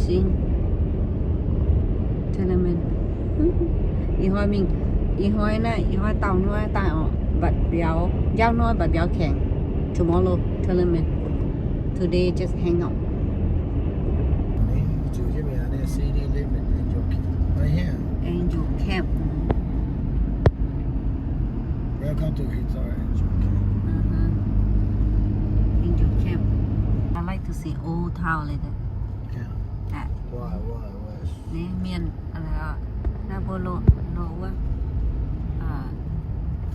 Sing tournament. Ih hnoi mingh, ih hnoi naaiv, ih hnoi dauh hnoi daaih orqc, mbatc mbiauz, njaaux hnoi mbatc mbiauz kaengx. Tomorrow tournament. Today just hang out. Angel Camp. Welcome to Hizar Angel Camp. Uh-huh. Angel Camp. I like to see old town like that. Yeah. Why, why, why? Ninh mienh, naaiv mbuo loz, loz wuov,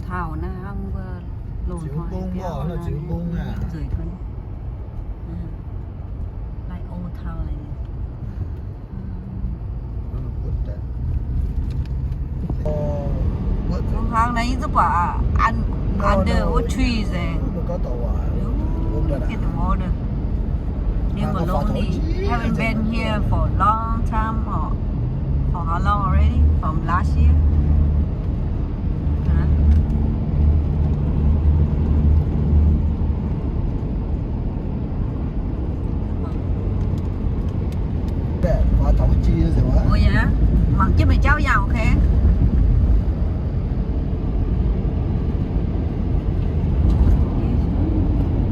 town naaiv mbuo loz ziux mbong, ziux mbong aqv. Like old town like that. Hang naaiv yie zungv buatc under oak trees eh. Look at the water. New Maloney. Haven't been here for a long time or for how long already? From last year? Huh? Oh yeah, mangc jienv meih jauv yangh, okay.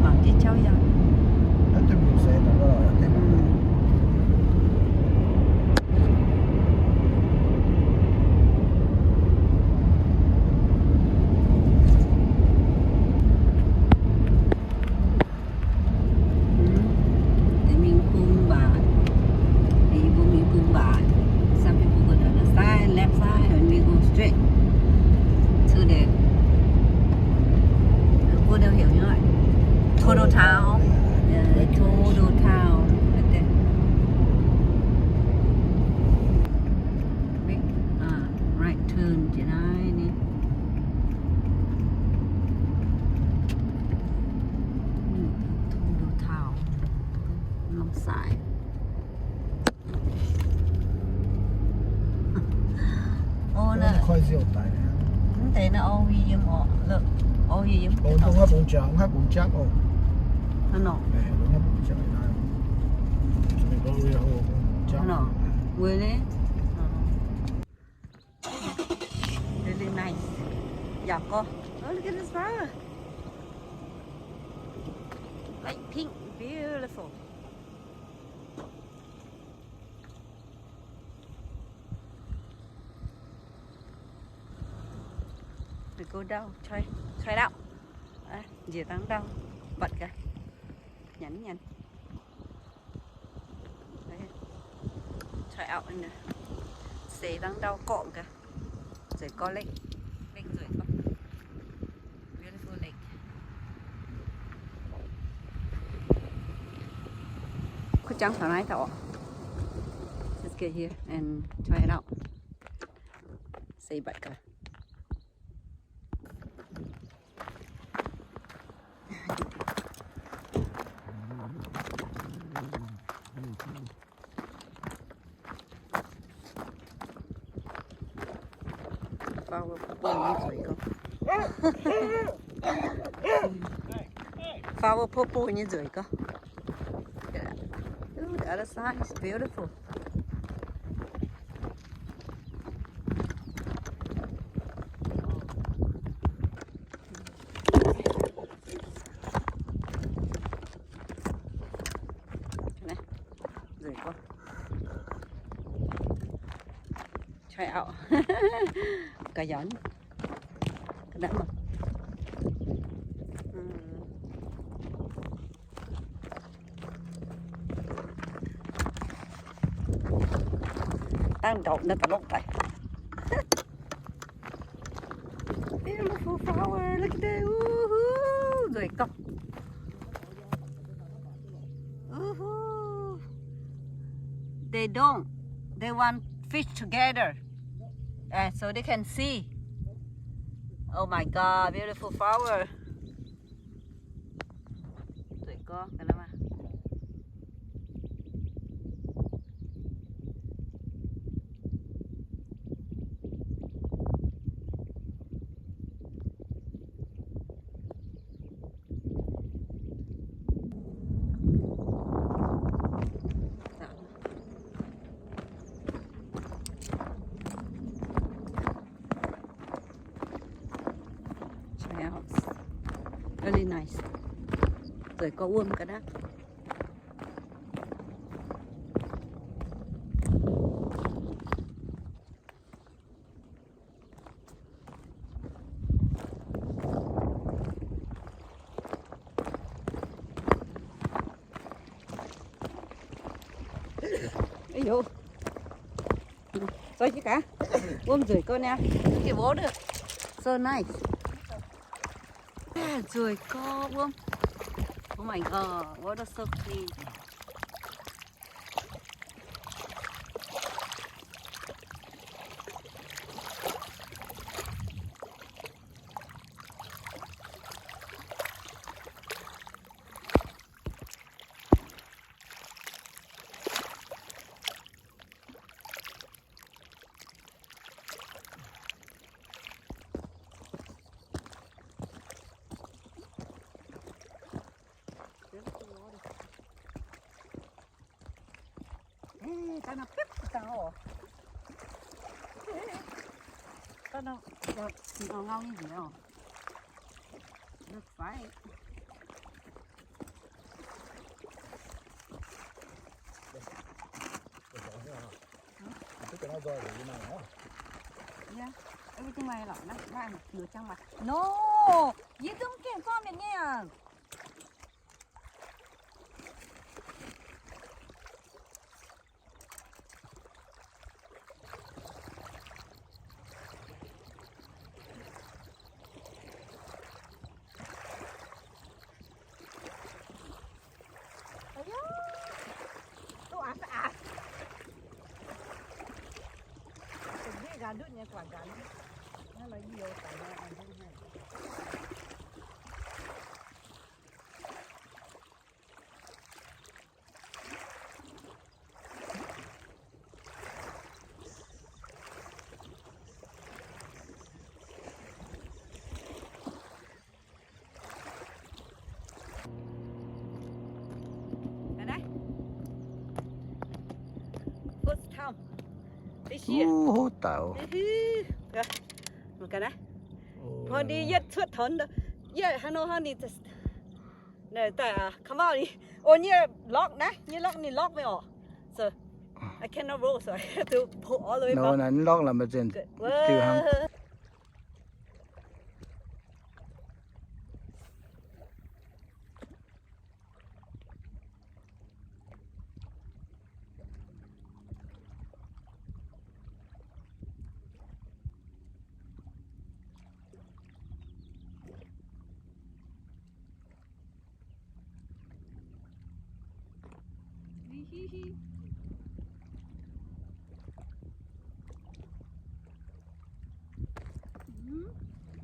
Mangc jienv jauv yangh. They mingh bung mbaatc. They mingh bung mbaatc. Some people go to the side, left side, and we go straight to the, go down here, you know, like, Total Town. Yeah, Total Town. Right there. Make, uh, right turn, Jenai. Total Town. North side. Ov, naaiv mv deix naaiv orv yiem orqc, orv yiem. Hnangv nor. Hnangv nor. Really nice. Yaac gorngv, oh, look at this flower. Light pink, beautiful. Go down, try, try it out. Njiec dangh ndau, bật gaax. Nhắn nhắn. Try out in the, seix dangh ndau gorqv gaax. Nzueic gorx, lake, lake nzueic gorx. Beautiful lake. Kuv jangv taux naaiv taux. Let's get here and try it out. Seix bật gaax. Flower purple nyei nzueic gorx. Flower purple nyei nzueic gorx. Ooh, the other side is beautiful. Nzueic gorx. Try out. Ga'yaac. Dangh ndorpc naaiv da'lokv daaih. Beautiful flower, look at that. Woohoo! Nzueic gorx. Woohoo! They don't. They want fish together. Eh, so they can see. Oh my God, beautiful flower. Nzueic gorx, ga'naaiv maah. Very nice. Nzueic gorx wuom ga'naaiv. Ây dồi. Coi chứ cả. Wuom nzueic gorx niaa. Look at water. So nice. Nzueic gorx wuom. Oh my God, water so clean. Ê, daaih nor biopv daaih oc. Daaih nor, ngau nyei nziex oc. Looks like. Yeah, everything mine lorqc. Naaiv, naaiv nduov jangv maiv. No, yie zungv gengh zorqv mienh nyei aqv. Ov, ov, ov. Ga'ndutv nyei guangc gaax. Naaiv la'yiou daaih nor, aa, ndutv haic. First time this year. Ov, hov dauh. Mangc gaax naaiv. Hnoi ndie yietv cuotv taux, yietv haaix nor hnangv ninh daaih, come out ni. Oh, nyei lock naaiv, nyei lock ninh lock mingh oc. So I cannot roll, so I have to pull all the way back. Naaiv lock la'maah zinh. Good. Whoa.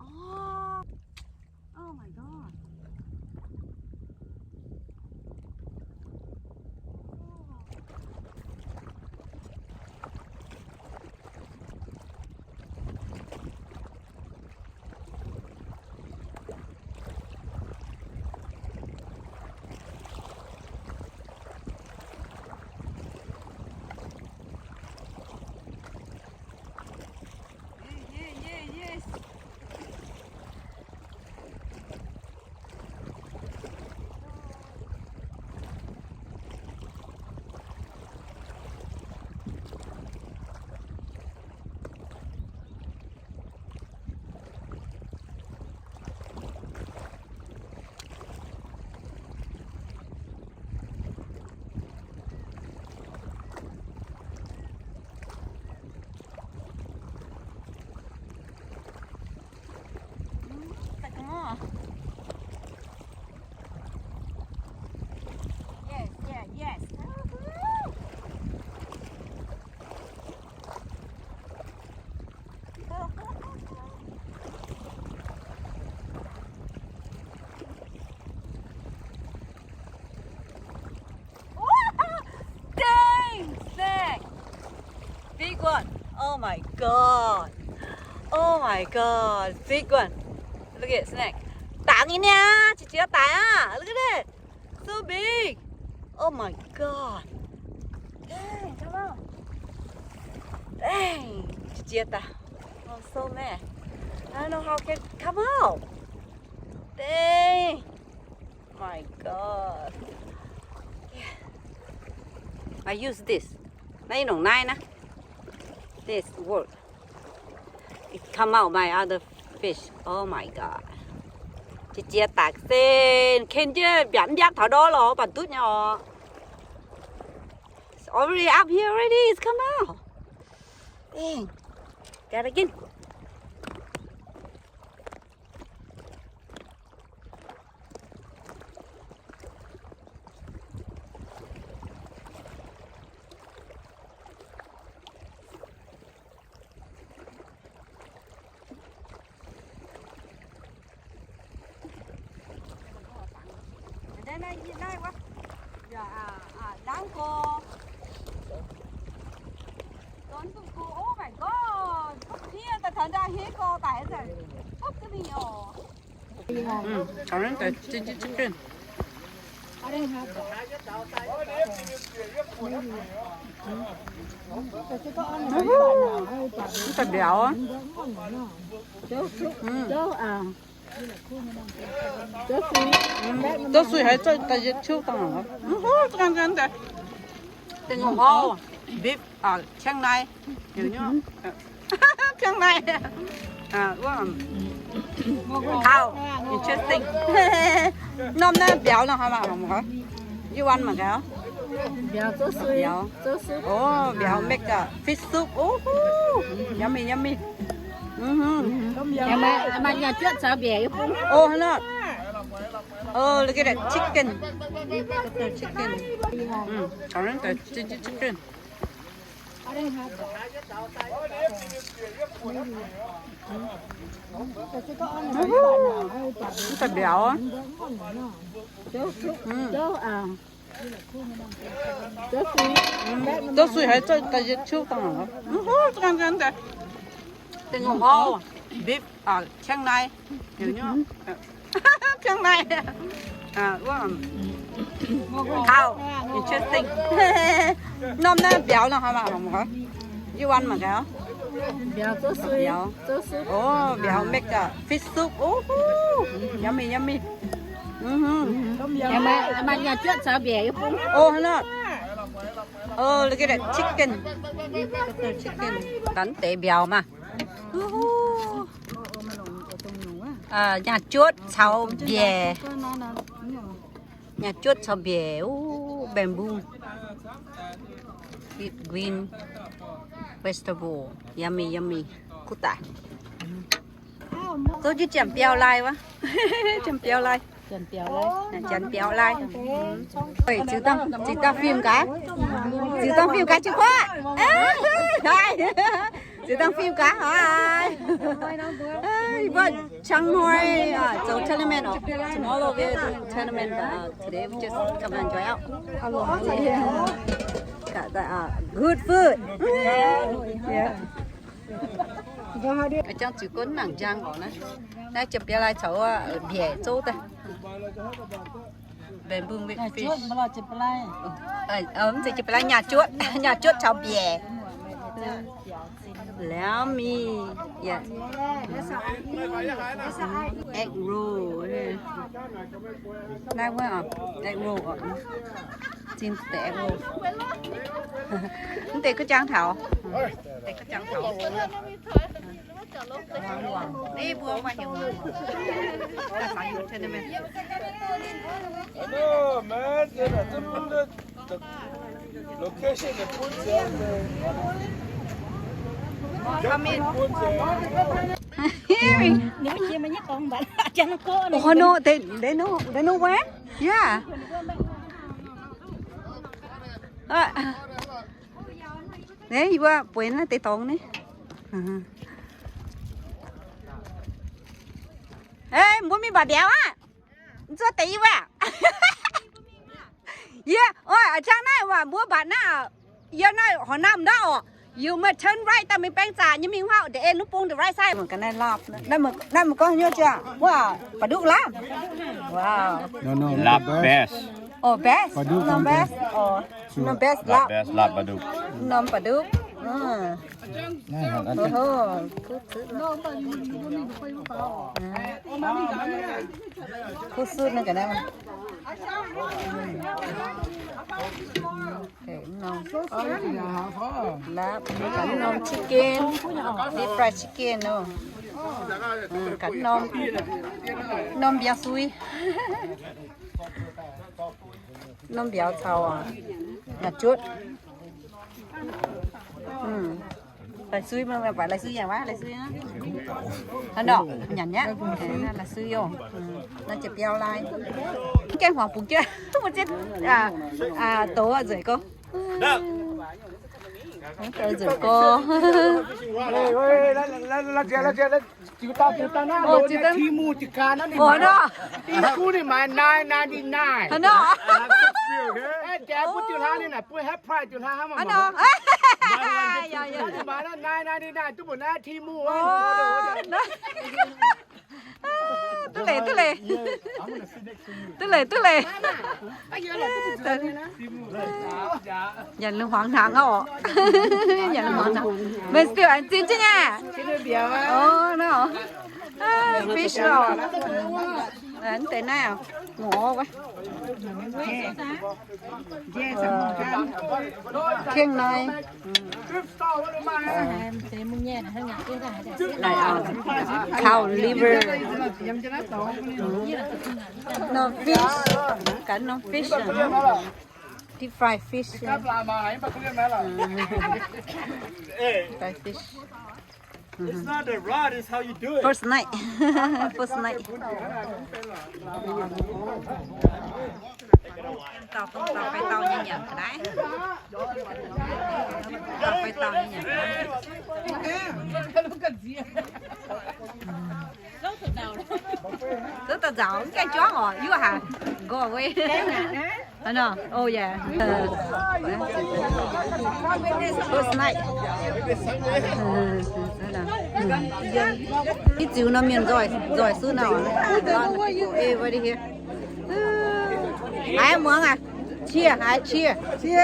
Oh, oh my God. Yeah, yeah, yeah, yes. Yes, yes, yes. Dang! Snack! Big one! Oh my God! Oh my God! Big one! Look at snack! Dangx nyei niaa, qiex jiez daic aqv. Look at it! So big! Oh my God! Dang! Come on! Dang! Qiex jiez daic. Oh, so mad. I don't know how can come out. I use this. Naaiv i nongc naaiv naaiv. This work. It come out my other fish. Oh my god. Jiex jiex daic sen, ken jienv mbiaatc mbiaatc taux ndortv lorz, baac duqv nyei oc. It's already up here already. It's come out. Dang. Got it again. Oh my god. Taux hniev daaih taux ndau hniev gorx daic haaix zanc. Topv duqv mingh oc. Mm, taux naaiv daaih chicken. Mv daaih mbiauz. Mm. Dov sui haiz zoih daaih yietc ciuv dangh. Mv huv, gan gan daaih. Dengh hov, beef, ah, ciang nai. Heuc nyei. Ciang nai. Ah, wuov, um, cow. Interesting. Norm naaiv mbiauz nor, haaix mangc gaax. Yie wan mangc gaax. Mbiauz zouv sui. Mbiauz. Zouv sui. Oh, mbiauz make a fish soup. Oh, yummy, yummy. Mm-hmm. Maaih nyaah juotv caux mbiauz yie bung. Oh, hnangv naaiv. Oh, look at that chicken. Chicken. Mm, taux naaiv daaih chicken. Mv daaih mbiauz. Mm. Dov sui haiz zoih daaih yietc ciuv dangh. Mv huv, gan gan daaih. Dengh hov, beef, ah, ciang nai. Heuc nyei. Ciang nai. Ah, wuov, um, cow. Interesting. Norm naaiv mbiauz nor, haaix mangc gaax. Yie wan mangc gaax. Mbiauz zouv sui. Mbiauz. Zouv sui. Oh, mbiauz make a fish soup. Oh, yummy, yummy. Mm-hmm. Maaih nyaah juotv caux mbiauz yie bung. Oh, hnangv naaiv. Oh, look at that chicken. Chicken. Dangh deix mbiauz maah. Uh, nyaah juotv caux mbiauz. Nyaah juotv caux mbiauz. Uh, bamboo with green vegetable. Yummy, yummy. Kuv daic. Zouv jienv janx-biauv lai wuov. Janx-biauv lai. Janx-biauv lai. Ziux dangh, ziux dangh film gaax. Ziux dangh film gaax, Jiex Kuotv. Ziux dangh film gaax, haaix. Yie mbuo hnoi, ah, zoux tournament oc. Tomorrow we'll do tournament, but, uh, today we just come and enjoy out. Got the, uh, good food. Yeah. Jangx ziux gunv nangc njang oc naaiv. Naaiv janx-biauv lai caux wuov mbiauz zouv daaih. Bamboo with fish. Mv zeiz janx-biauv lai, nyaah juotv, nyaah juotv caux mbiauz. Yummy. Egg roll. Naaiv wuov egg roll oc. Zinh deix egg roll. Mv deix kuv jangx taux. Deix kuv jangx taux. Oh no, they, they know, they know where? Yeah. Aa, naaiv yie mbuo bueix naaiv deix dorngx naaiv. Ei, mbuo mingh mbatc mbiauz aqv. Zuov deix yie wuov. Yie, oi, a'jang naaiv waac mbuo mbatc naaiv, yiem naaiv horqc namh ndau oc. You must turn right daaih mingh baeng zaqc nyei mingh huaav, the end, mv bung the right side. Naaiv mv gorngv haaix nyungc ziangh. Wuov, ba'nduqv lamh. Wow. Lamh best. Oh, best. Norm best. Oh, norm best lamh. Lamh best, lamh ba'nduqv. Norm ba'nduqv. Kuv sutv naaiv ga'naaiv. Lap, ganh norm chicken, deep fried chicken nor. Ganh norm, norm mbiauz sui. Norm mbiauz caux, aa, nyanc juotv. Lai sui, mv baac lai sui yangh waac, lai sui aqv. Hnangv nor, nyanc nyei. Lai sui yaac, naaiv jiex biauv lai. Gaengh huangx bungx jienv, bungx jienv, aa, douz nzueic gorx. Douz nzueic gorx. Jiu daaih, jiu daaih naaiv, Ti Mungh jiu ganh naaiv, ninh mbuo ding gu ninh maaiz nine ninety nine. Hnangv nor. Jaax bun diuh hlaax ninh naaic, bun half price diuh hlaax hnangv nor. Ninh maaiz naaiv nine ninety nine duqv mbuo naaiv Ti Mungh. Duqv leiz, duqv leiz. Duqv leiz, duqv leiz. Nyanc lungh hmuangx hnaangx oc. Nyanc lungh hmuangx hnaangx. Maiv stiuv an zinh jienv nyei. Oh, no. Fish oc. Mv deix naaiv oc. Ngorc wuov. Kieng naaiv. Cow liver. No fish. Ganh norm fish. Deep fried fish. Fried fish. It's not the rod, it's how you do it. First night. First night. Taux, taux, fai taux nyei nyanc ga'naaiv. Taux, fai taux nyei nyanc ga'naaiv. Zouv daaih nzaaux, mv gaengh juangv oc, yuoqv haic. Go away. Hnangv nor. Oh yeah. First night. Ih ziux norm mienh nzoih, nzoih suv nor. Everybody here. Haiz muangx aqv. Cheer, haiz cheer. Cheer.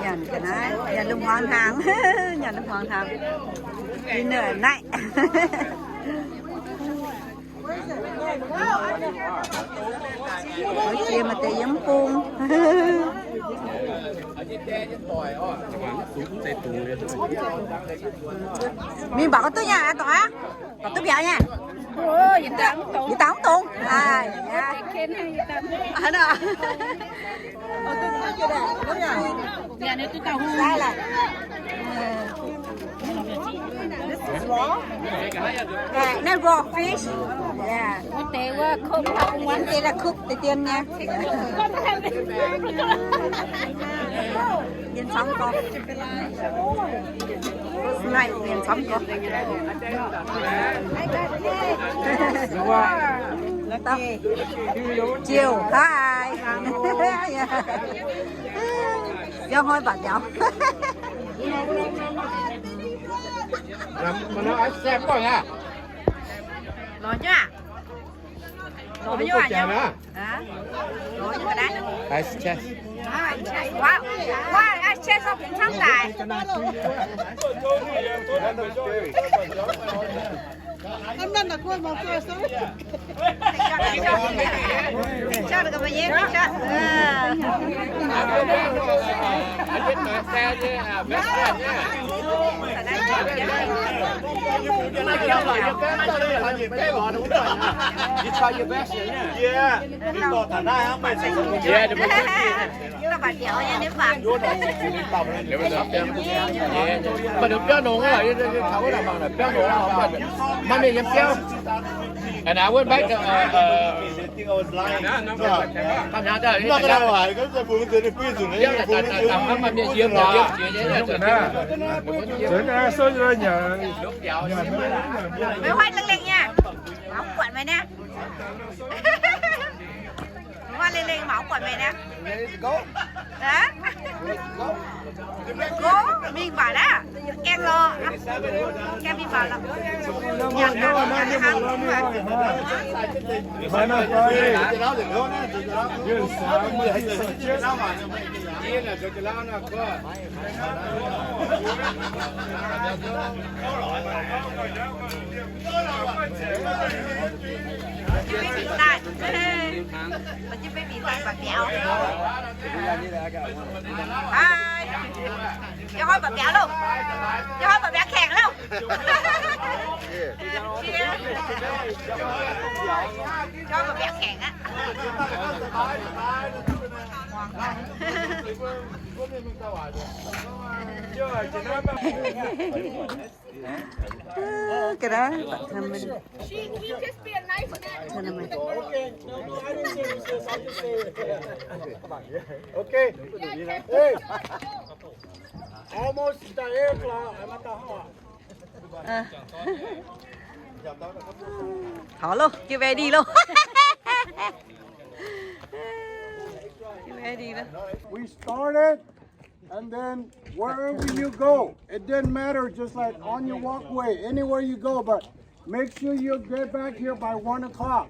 Nyanc ga'naaiv, nyanc lungh hmuangx hnaangx, nyanc lungh hmuangx hnaangx. Dinner at night. Jiex maaih deix yiem bung. Mingh mbatc ga'duqv nyaah aqv, dorngx aqv. Mbatc duqv mbiauz nyei. Yietc dauh mv dongz. Naaiv raw fish. Mv deix wuov cook, mv deix daaih cook deix dien nyei. Mienh camv gorx. Mienh camv gorx. Jiouv, haaix. Biauv hnoi mbatc biaux. Lorz nyei aqv. Lorz nyei aqv. Lorz nyei ga'naaiv. Nice chest. Wow. Wow, nice chest of Cang Daic. You try your best. Yeah. Mv baac biauv nongx, biauv nongx, maiv mienh yiem biauv. And I went back to, uh, uh, Maiv huaih lengh lengh nyei. Mv buatc meih naaiv. Hnoi lengh lengh mangc buatc meih naaiv. Go mingh mangc naaiv. Aengx lorz. Gaengh mingh mangc lorz. Ih hnoi baac biaux loh. Ih hnoi baac biaux kengx loh. Ih hnoi baac biaux kengx aqv. Cái đó bạn thân mình. Thân mình. Okay. Hey. Almost the air claw. Ờ. Thỏ luôn, kêu về đi luôn. Kêu về đi luôn. We started. And then wherever you go, it didn't matter, just like on your walkway, anywhere you go, but make sure you get back here by one o'clock.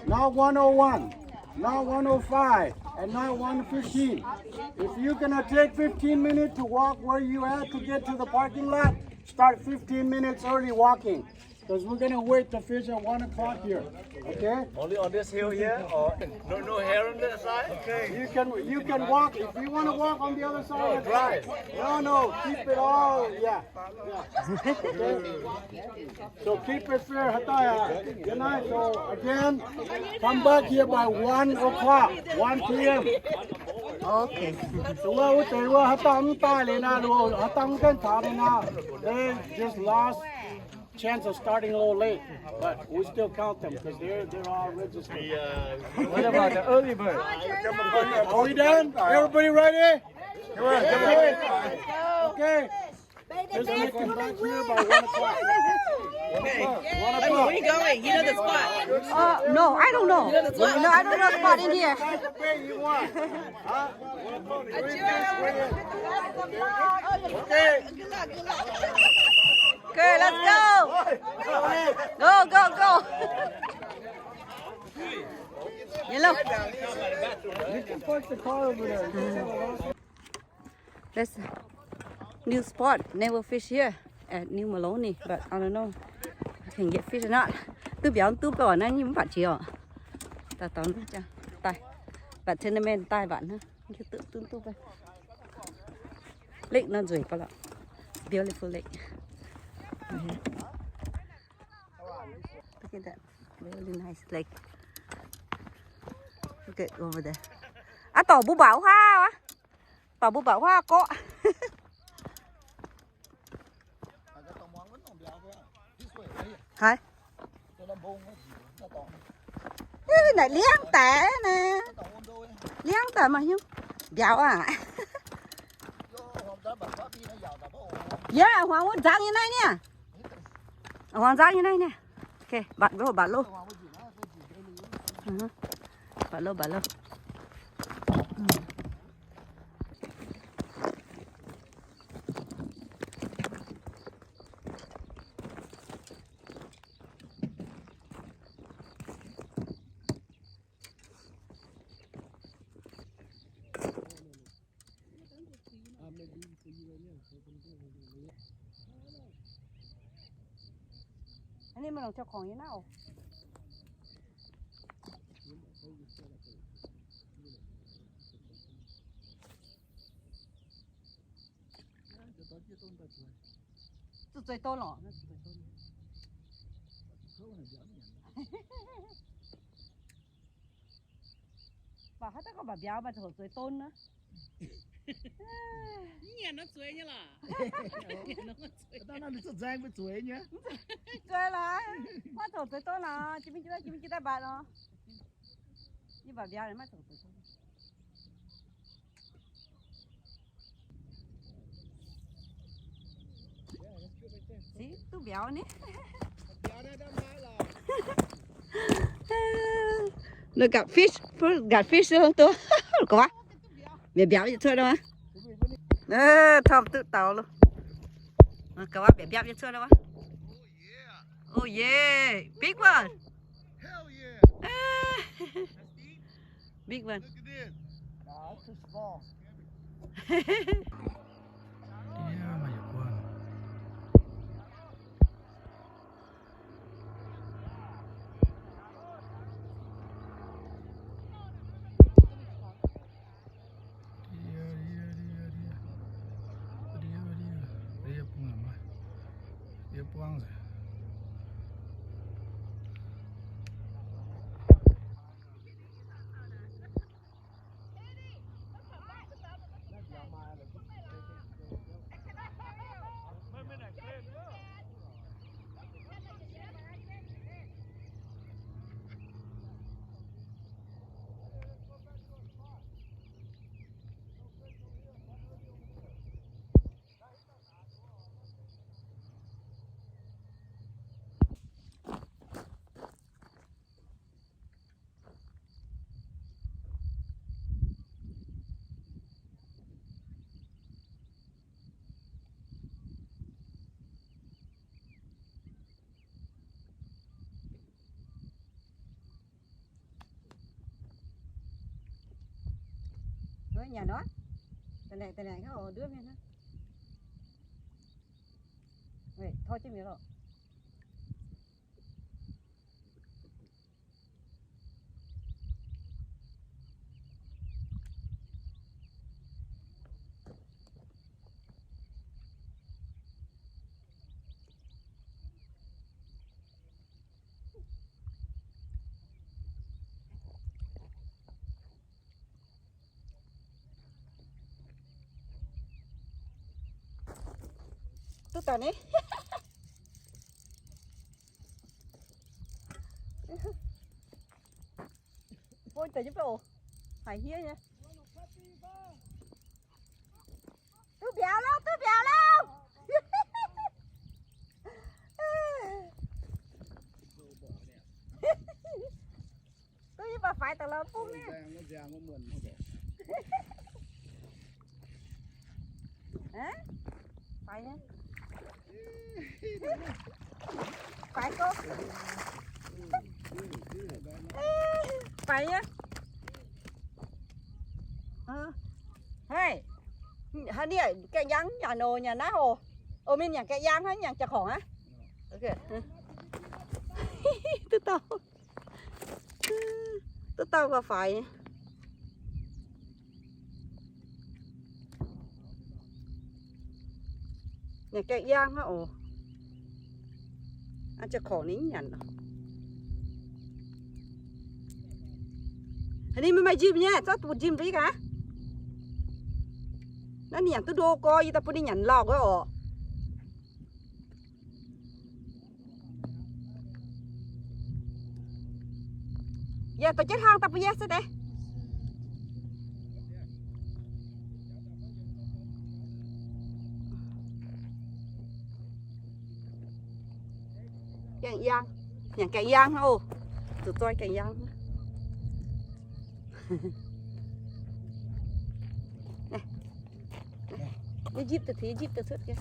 Not one oh one, not one oh five, and not one fifteen. If you're gonna take fifteen minutes to walk where you at to get to the parking lot, start fifteen minutes early walking. Because we're gonna wait to fish at one o'clock here. Okay? Only on this hill here, or no, no hill on that side? Okay. You can, you can walk, if you wanna walk on the other side. No, that's fine. No, no, keep it all, yeah. Yeah. Okay? So keep it fair, haaix dauh aqv. Good night. So again, come back here by one o'clock, one P M. Okay. So wuov, wuov deix wuov haaix dauh mv daaih liuz naaic, haaix dauh mv gaengh taux liuz naaic, they just lost chance of starting a little late, but we still count them because they're, they're all registered. What about the early bird? Are we done? Everybody ready? Okay. Okay. Just make it back here by one o'clock. One o'clock. Where you going? You know the spot. Uh, no, I don't know. You know the spot? No, I don't know the spot in here. Where you want? Huh? Okay. Okay, let's go. Go, go, go. Yellow. You can park the car over there. There's a new spot, never fish here at New Maloney, but I don't know if I can get fish or not. Duqv mbiauz duqv baac naaiv nyei mv baac jiex oc. Daaih taux daaih, but tournament daaih mv baac naaiv duqv duqv duqv baac. Lake nor nzueic baac lorqc. Beautiful lake. Look at that really nice lake. Look at over there. Aav dorngc mbuo mbauc huaav aqv. Dorngc mbuo mbauc huaav gorqv. Haiz. Naaic liangv daaih naaic. Liangv daaih maaih hnyouv mbiauz aqv. Yie huangx wuov nzangv nyei naaiv niaa. Huangx nzangv nyei naaiv niaa. Okay, mbatc loh, mbatc loh. Mbatc loh, mbatc loh. Hnangv naaiv maaih longc jauv-kongx nyei naaiv oc. Zuqc zueiz don lorqc. Mv baac haaix dauh gorngv mv baac mbiauz maaih ziangh hoc zueiz don nor. Mv nyanc nor zueiz nyei lorqc. Zueiz lorqc. Maiv ziangh hoc zueiz don lorqc. Jiex mingh jiex daaih, jiex mingh jiex daaih mbatc lorqc. Yie mv baac mbiauz maiv ziangh hoc zueiz don. Sic, duqv mbiauz ni. Look at fish, got fish duqv. Ga'waac mbiaauc mbiaauc nyei cuotv wuov. Torm duqv daaux loh. Ga'waac mbiaauc mbiaauc nyei cuotv wuov. Oh yeah, big one. Big one. Nyanc nor, da'naaic da'naaic nduov mienh hnangv. Tov jienv mi'aqv lorqc. Duqv daaih ni. Bun deix jienv bouh, haiz hniev nyei. Duqv mbiauz lauh, duqv mbiauz lauh. Duqv yie baac faix daaih lorz bung nyei. Faix nyei. Faix gouv. Faix nyei. Hei, haaix nor gaeng yaang nyanc oc, nyanc naaiv oc. Oc, mienh nyanc gaeng yaang hnangv, nyanc jaa-korngc aqv. Duqv dauh. Duqv dauh gauh faix nyei. Nyanc gaeng yaang hnangv oc. Jaa-korngc ninh mv nyanc. Haaix ninh maiv maaih njimv nyei, zorqv bun njimv duqv gaax. Naaiv ninh nyanc duqv ndo gorx, yie daaih bun ninh nyanc lauh gaax oc. Yie dorh jienv hlang daaih bun yie se deix. Gaeng yaang, nyanc gaeng yaang oc. Zuqc zoi gaeng yaang. Yie njipv daaih, yie njipv daaih cuotv jienv.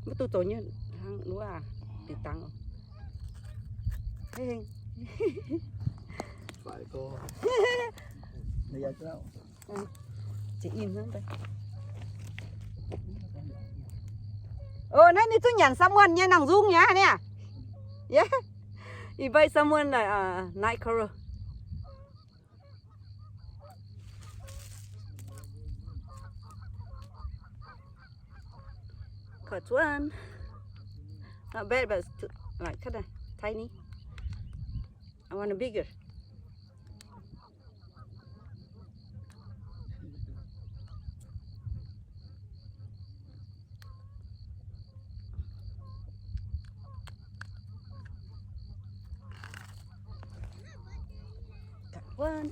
Mv duqv zoux nyei hnangv wuov dingc dangx. Naaiv ninh zungv nyanc salmon nyei nangc nzung nyei aqv. Ih mbei salmon night coral. Caught one. Not bad, but it's too, like, kinda tiny. I want a bigger. Got one.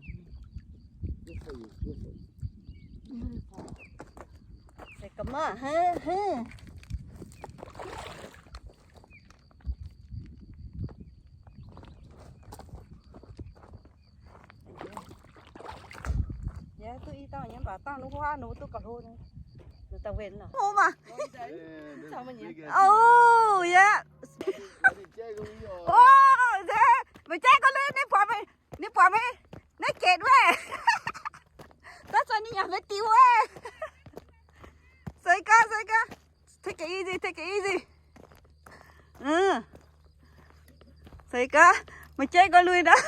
Se ga'maah hnangv, hnangv. Dangh nyei mv baac dangh nungv huaav nungv duqv gauh hlo nyei. Nungv daaih wen lorqc. Hlo mah. Oh, yeah. Oh, se, meih jaiv gorngv lui, ninh buatc meih, ninh buatc meih, ninh gec wuov. Daaih zanc ninh yaac maiv diux wuov. Seix gaax, seix gaax. Take it easy, take it easy. Seix gaax, meih jaiv gorngv lui nor.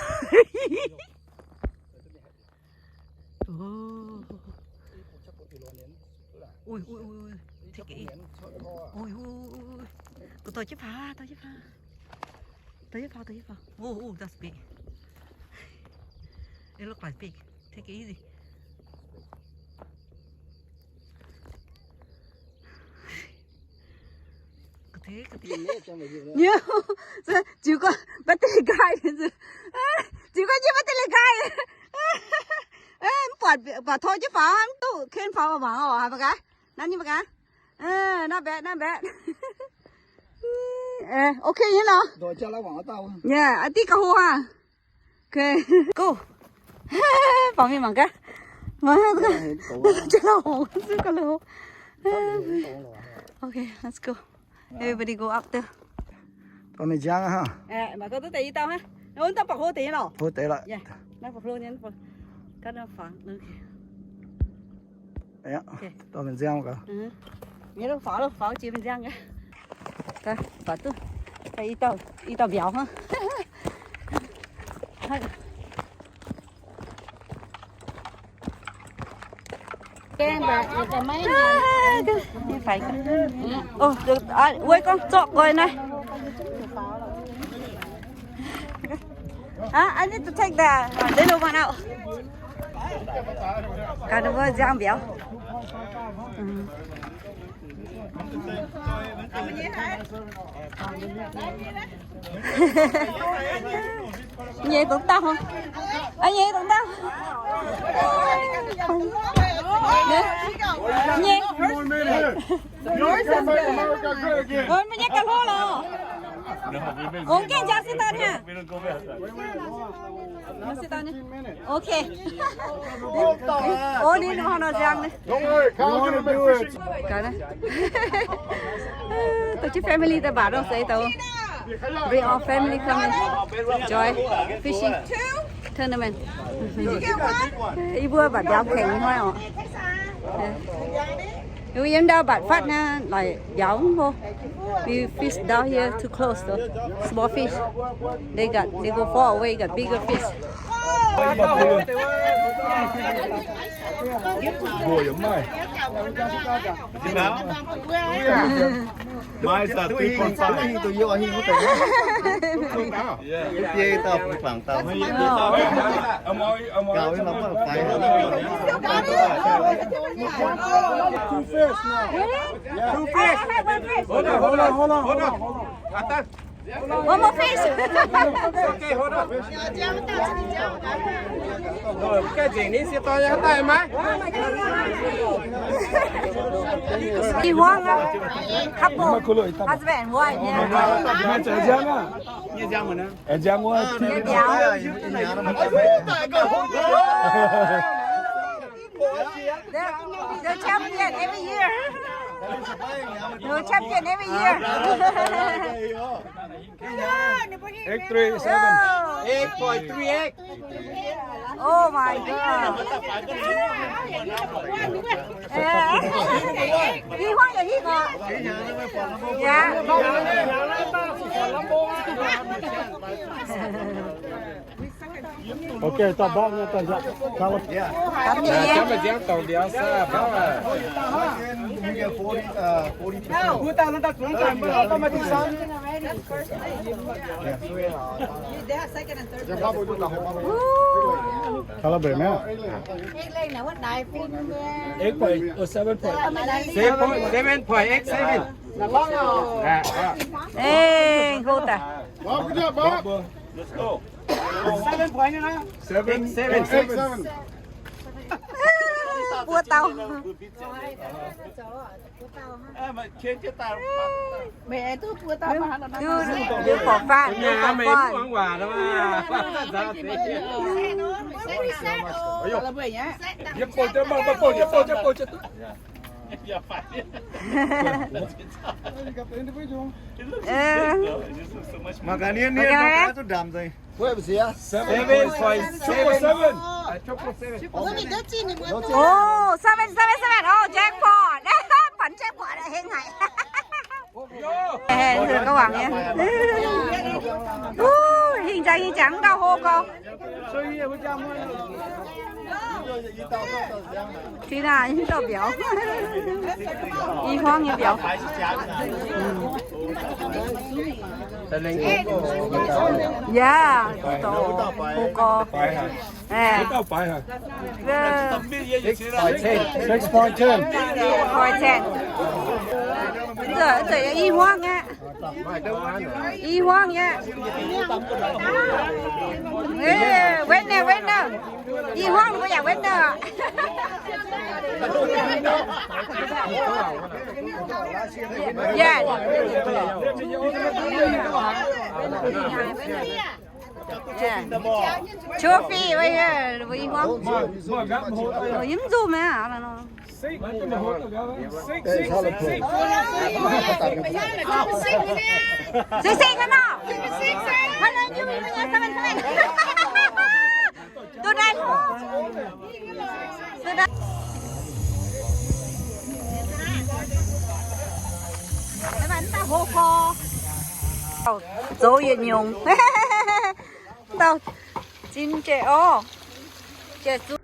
Ui, ui, ui, ui. Take it easy. Ui, ui, ui, ui. Dorh jienv faaux, dorh jienv faaux. Dorh jienv faaux, dorh jienv faaux. Oh, oh, that's big. It look like big. Take it easy. Ziux gorngv battery nqaai, ziux gorngv nyei battery nqaai. Mv buatc, buatc tor jienv faaux mv duqv, ken faaux mangc oc, haiz mangc gaax. Naaiv nyei mangc gaax. Not bad, not bad. Okay nyei nor. Yeah, I think gauh hlo aqv. Okay, go. Baaux mingh mangc gaax. Jienv lauh hngongx, ziouc gauh hlo. Okay, let's go. Everybody go up there. Dorh ninh nziang aqv. Mangc gaax duqv deix i dauh hnangv. Wuov dauh baac hlo deix nyei lorqc. Hlo deix lorqc. Naaiv baac hlo nyei. Ganh faaux. Dorh mingh nziang gaax. Mienh faaux, faaux jiex mingh nziang gaax. Faaux duqv i dauh, i dauh mbiauz hnangv. Wuov gorngv zorqv nqoi naaiv. I need to take the little one out. Ganh mbuo nziang mbiauz. Nyei dongh dauh. Nyei dongh dauh. Nyei. Meih nyei gauh hlo lorqc. Ong gengh nziang se daaih niaa. Okay. Oh, ninh nor nor nziang ni. Don't worry, Kyle, you wanna do it. Gaax naaiv. Dorh jienv family daaih mbaatc nor se douz. Bring all family come and enjoy fishing tournament. Yie mbuo mbatc mbiauz kengx hnoi oc. Yiem ndau mbatc fatv naaiv laic mbiauz mv bo. We fish down here too close though. Small fish. They got, they go far away, got bigger fish. Mbuo yaac maaih. Maaih saax three point five. Biei dauh fungx fangx dauh. Gauh nyei, mv baac faix. Two fish now. Yeah. Two fish. Hold on, hold on, hold on, hold on, hold on. One more fish. Okay, hold on. Ganh nzengc ni, sie dorh nyei daaih maiv? He won a couple, husband and wife, yeah. Nziang wuov. They're, they're champion every year. They're champion every year. Eight three seven. Eight point three eight. Oh my God. Yeah. He won the heat. Yeah. Okay, tao bác nhé, tao dặn. Tao bác nhé. Tao bác nhé. Celebrate, man. Eight point, oh, seven point. Seven point, seven point eight seven. Hey, hold that. Bob, good job, Bob. Let's go. Seven point, you know? Seven, seven, seven. Buo dauh. Liuz, liuz forv-faqv, liuz forv-faqv. Mangc gaax, nie, nie, mangc gaax, zuqc ndamc nzengc. Seven point seven. Triple seven. Oh, seven, seven, seven. Oh, jackpot. Bắn jackpot heng haic. Heuc gauh wangc nyei. Uh, hingh jangx, hingh jangx, dauh hlo gau. Tina, dauh mbiauz. I hmuangv nyei mbiauz. Yaac, hlo gau. Six point ten. Six point ten. Nzunc, nzunc i hmuangv aqv. I hmuangv aqv. Winner, winner. I hmuangv mbuo yaac winner. Yeah. Trophy right here. Mbuo i hmuangv. Mbuo yiem nzunc mi'aqv. Six, six, six, six. Six, six, come on. Come on, you, you, you, come on, come on. Tonight. Tonight. Zoux yietc nyungc. Dauh zinh jiex orv. Jiex zuqc.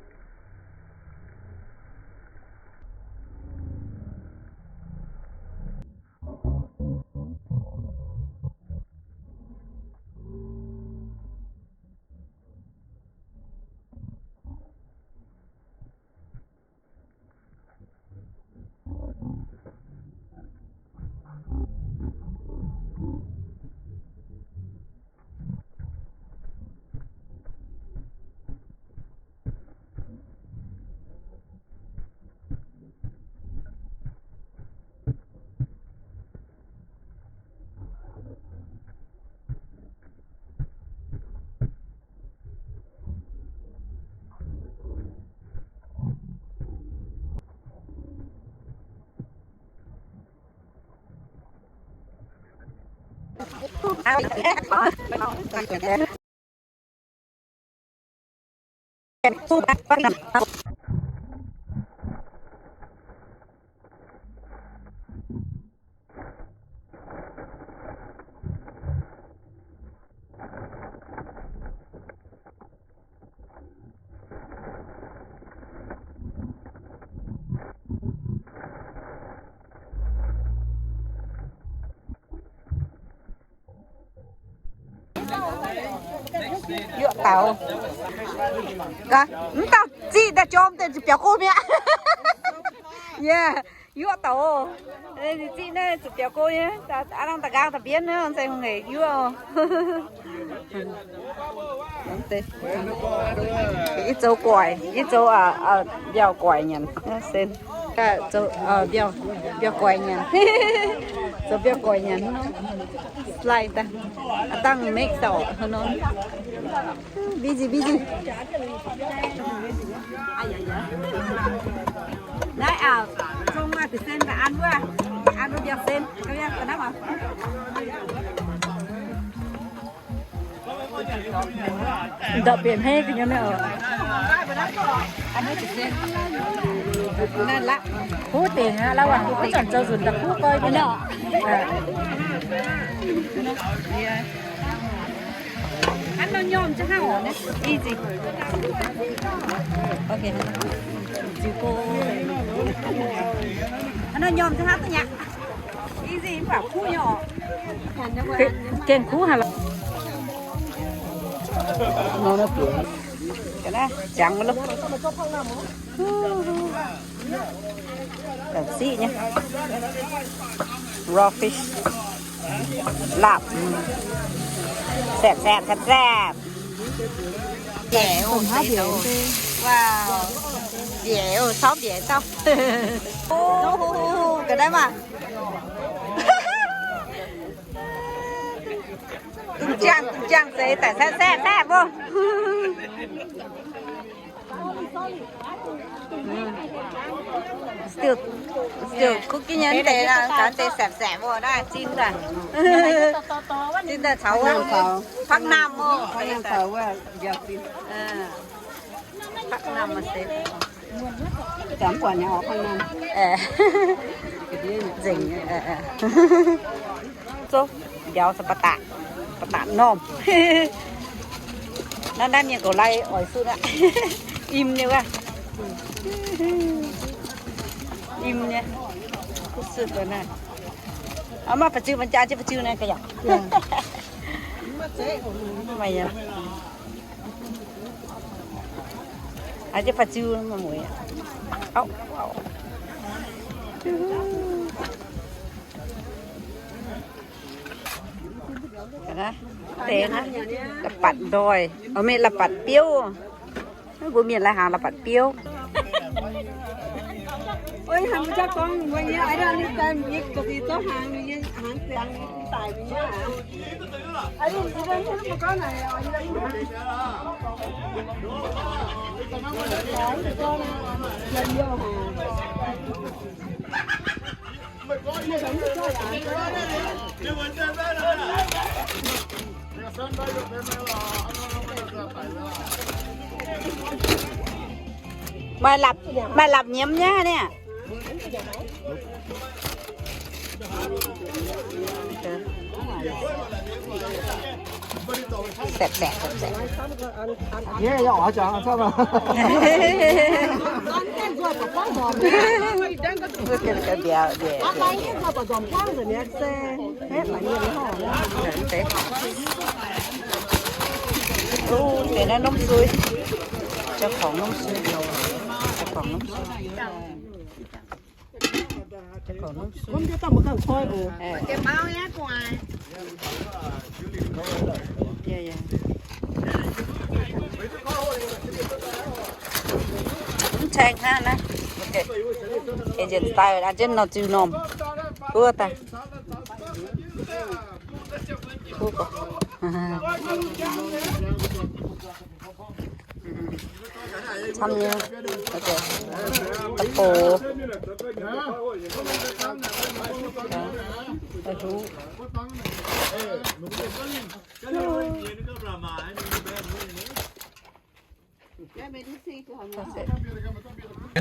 Yuoqv taux. Gaax, mv dauh ziqv daaih jorm deix zuqc biaux go mi'aqv. Yeah, yuoqv taux. Ziqv naaiv zuqc biaux go nyei. Aav dangh da'nqaang da'bienv naaiv se hungh hec yuoqv. Ih zoux guaic, ih zoux mbiauh guaic nyanc. Zoux mbiauh guaic nyanc. Zoux mbiauh guaic nyanc. Slide daaih. Aav dangh make sauce haaix nor. Busy, busy. Naaiv aqv, zong aqv, deix sen daaih an wuov, an wuov mbiauh sen. Ndortv bieqc hmeiv ga'nyuoz oc. Kuv dingc aqv, lauh waac kuv zanc zoux nzunc daaih kuv goi. Hnangv nor nyormh jienv hnangv oc. Easy. Ok. Hnangv nor nyormh jienv hnangv duqv nyaqv. Easy, mv baac kuv nyei oc. Gengh kuv haic lorqc. Jangx mv lorqc. Siqv nyei. Raw fish. Laapv. Saepv, saepv, saepv, saepv. Wow. Mbiaec, o, caux mbiaec dauh. O, ga'naaiv maah. Dungh jangh, dungh jangh zeiz daaih saeqv saeqv saeqv mbuo. Still, still cooking nyei deix, gaax deix saepv-saepv mbuo naaiv zinh daaih. Zinh daaih caux wuov pakv naamh mbuo. Pakv naamh se nzengc. Zov mbiauz se ba'datc, ba'datc normh. Naaiv, naaiv mienh goux lai oix sun aqv. Im nyei wuov. Im nyei. Kuv sunh deix naaiv. Maiv ba'ziu, maiv jaa jienv ba'ziu naaiv ga'yangh. Meih aqv, jienv ba'ziu mueiz. Auv, auv. Deix naaiv, la'batc ndoih, o, maiv la'batc biouv. Mbuo mienh lai hnaangx la'batc biouv. Maaih la'bieiv, maaih la'bieiv nyiemz nyei ni. Saepv-saepv, saepv-saepv. Mbiauz, mbiauz. Deix naaiv นม sui. Jauv-korngc นม sui. Jauv-korngc นม sui. Jauv-korngc นม sui. Mv caeng hnangv naaiv. Asian style, an jienv nor ziux normh. Buov daaih. Camv nyei. Da'bouc.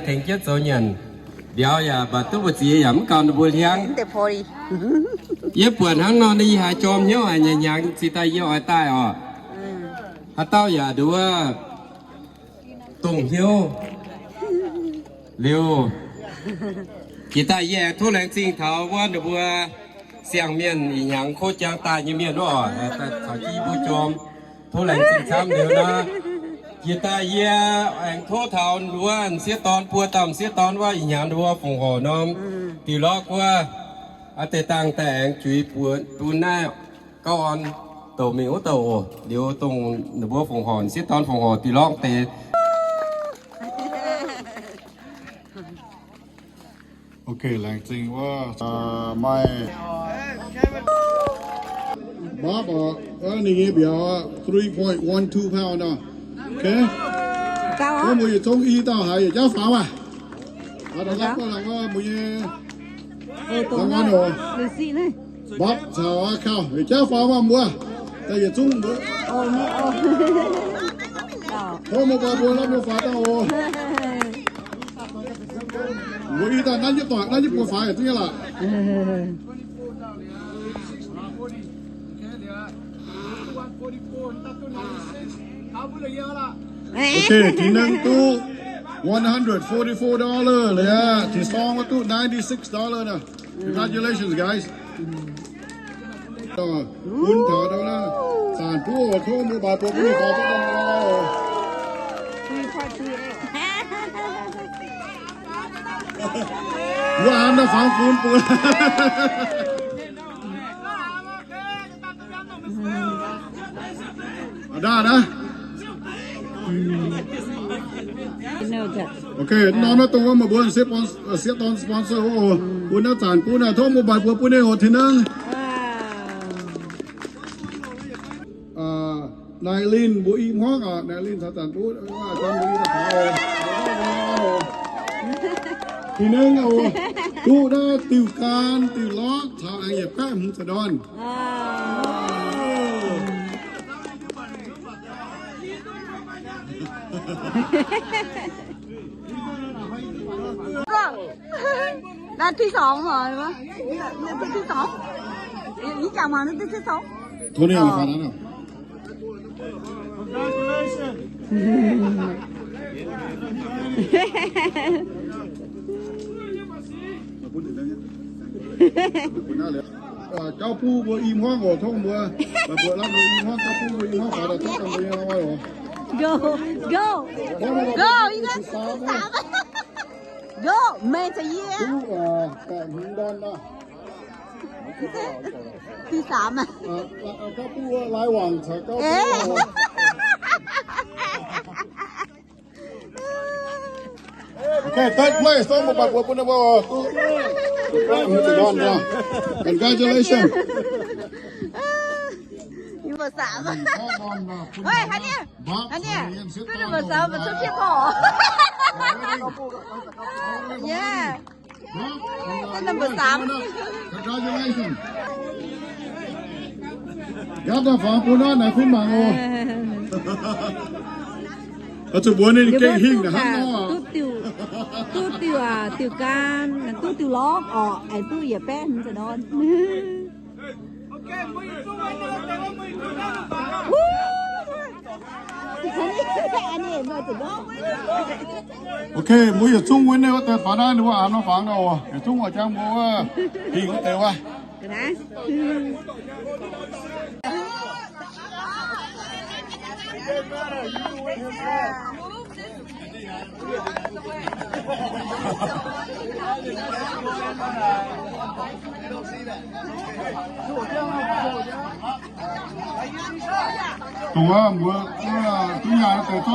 Tengx jienv zoux nyanc, mbiauz yaac mv baac duqv mbu'ziex yaac mv gaux ninh mbuo hliangv. Yie buatc hnangv nor, ninh haiz jorm hnyouv haic, nyanc hnyangx ziqc daaih yie oix daaih orqc. Haaix dauh yaac nduov dongh hnyouv liuz, jiex daaih yie aengx tov laengz zingh taux wuov ninh mbuo siang-mienh ih hnyangx kov jangx daaih nyei mienh wuov oc, caux jienv yie mbuo jorm. Tov laengz zingh camv liuz nor, jiex daaih yie aengx tov taux wuov m'sieqv dorn, buo dauh m'sieqv dorn wuov ih hnyangx ninh mbuo fongc horc norm diuh lorqv wuov, a'deix dangh daaih aengx juix bun naaiv gauh orn douc mingh wuov douc oc. Liuz dongh ninh mbuo fongc horc, m'sieqv dorn fongc horc diuh lorqv deix. Ok, laengz zingh wuov, maaih Bob oc, ninh nyei mbiauz three point one two pound nor. Ok, mbuo yietc zungv i dauh haiz yietc jauv faaux maah. Mbuo nyei Bob caux aa kauh yietc jauv faaux maah mbuo. Daaih yietc zungv mbuo, tov mbuo faaux dauh oc. Mbuo i dauh nanv jienv doic, nanv jienv buo faaux yietc zungv nyei lorqc. Ok, tin naaiv duqv one hundred forty-four dollar liuz, tin sorng duqv ninety-six dollar nor. Congratulations, guys. Bun taux zanc duqv oc, tov mbuo baaix buoz bun ninh faaux duqv dongh nor oc. Mbuo haaix nor faaux bun bun. A'ndaah naaiv. Ok, norm naaiv dongh wuov meih mbuo sieqv dorn sponsor oc. Bun naaiv zanc bun naaiv tov mbuo mbaih mbuo bun ninh oc, Tin Nengh. Naaiv linh mbuo i hmuangv aqv, naaiv linh caux zanc duqv, Tin Nengh oc, duqv naaiv diuh gan diuh lorqc caux aengx yietc baeqv hmz ziepc ndorn. Năm thứ sáu hả? Năm thứ sáu. Ý chào mừng năm thứ sáu. Thôi đi, mà phản án nào. Jauv buv mbuo i hmuangv oc, tov mbuo, mbuo lamh mbuo i hmuangv, jauv buv mbuo i hmuangv faaux daaih tov mbuo i hmuangv oc. Go, go, go, you guys. Go, man, to you. Duqv baeqv hmz ndorn nor. Thứ sáu mà. Jauv buv lai wangc caux jauv buv. Ok, third place, tov mbuo mbaih mbuo bun ninh mbuo oc. Congratulations. Number sáu. Ơi, hãy đi. Hãy đi. Cứ number sáu mà sắp xếp hả? Yeah. Cái number tám. Congratulations. Gapv daaih faaux bun naaiv naaic fun mangc oc. Zuqc mbuox ninh gengh hingh hnangv nor. Duqv diuh, duqv diuh, diuh gan, duqv diuh lorqc orqc, aengx duqv yietc baeqv hmz ziepc ndorn. Ok, mbuo yietc zungv win wuov deix faaux naaiv ninh mbuo aqc nor faaux nor oc. Yietc zungv oix jangx mbuo wuov hingh wuov deix wuov. Dongh wuov mbuo, duqv nyaanh deix zorqv